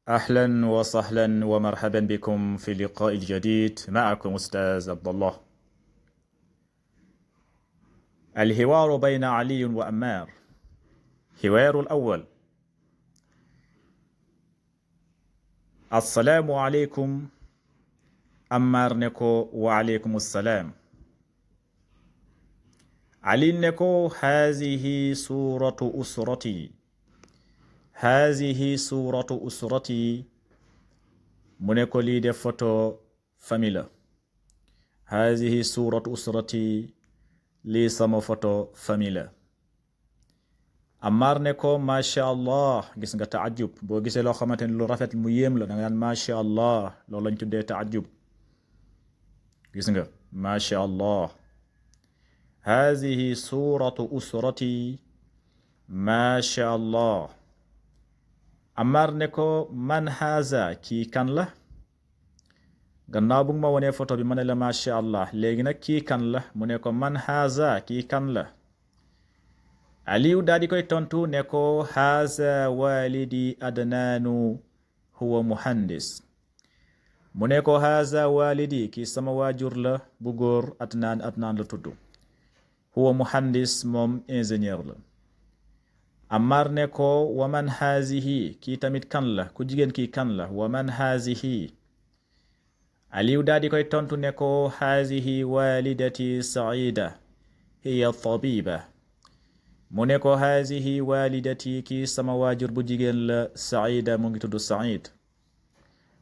أهلا وسهلا ومرحبا بكم في اللقاء الجديد. معكم أستاذ عبد الله. الحوار بين علي وعمار. حوار الأول: السلام عليكم. عمار نكو وعليكم السلام. علي نكو هذه صورة أسرتي. هذه صورة أسرتي. منكو لي دي فوتو فاميلا. هذه صورة أسرتي. لي سما فوتو فاميلا. Ammar ne ko masha Allah, gis nga taajub. Boo gisee loo xamante ni lu rafet mu yéem la da nga naan masha Allah. Loolu lañ tuddee taajub. Gis nga masha Allah. Hazihi suratu usrati. Masha Allah. Ammar ne ko man haza, kii kan la? Gannaaw bu ma wonee photo bi ma ne la masha Allah. Léegi nag kii kan la? Mu ne ko man haza, kii kan la? Aliyu daal di koy tontu ne ko haza walidi Adnaanu huwa muhandis. Mu ne ko haza walidi, kii sama waajur la bu góor. Adnaan la tudd. Huwa muhandis, moom ingénieur la. Ammar ne ko waman hazihi, kii tamit kan la? Ku jigéen kii kan la? Waman hazihi. Aliyu daal di koy tontu ne ko hazihi walidati Saida hiya tabiba. mu ne ko hazihi walidati, kii sama waajur bu jigéen la Saida, mu ngi tudd Said.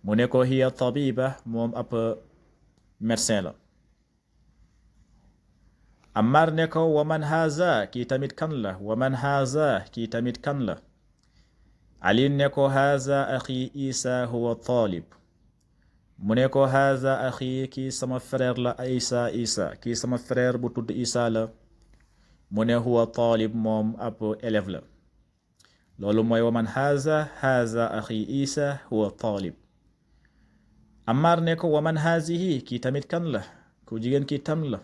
mu ne ko hiya tabiba, moom ab médecin la. Ammar ne ko waman haza, kii tamit kan la? Waman haza, kii tamit kan la? Ali ne ko haza axi Isa huwa talib. mu ne ko haza axi, kii sama frère la Isa. kii sama frère bu tudd Isa la. mu ne huwa talib, moom ab élève la. loolu mooy waman haza axi Isa huwa talib. Ammar ne ko waman hazihi, kii tamit kan la? ku jigéen kii tam la.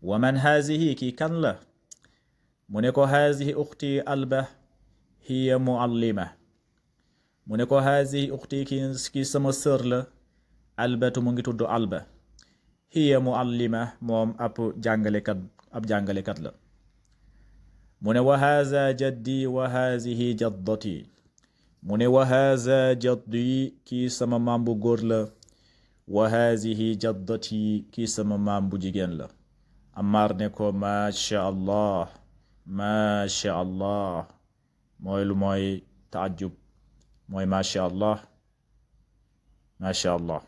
waman hazihi, kii kan la? mu ne ko hazihi ukhti Alba hiya muallima. mu ne ko hazihi ukhti, kii sama sœur la. Albatu, mu ngi tudd Alba. hiya muallima, moom ab jàngalekat la. mu ne wa haza jaddi wa hazihi jaddati. mu ne wa haza jaddi, kii sama maam bu góor la. wa hazihi jaddati, kii sama maam bu jigéen la. Ammar ne ko masha Allah. masha Allah mooy lu mooy taajub, mooy masha Allah. masha Allah.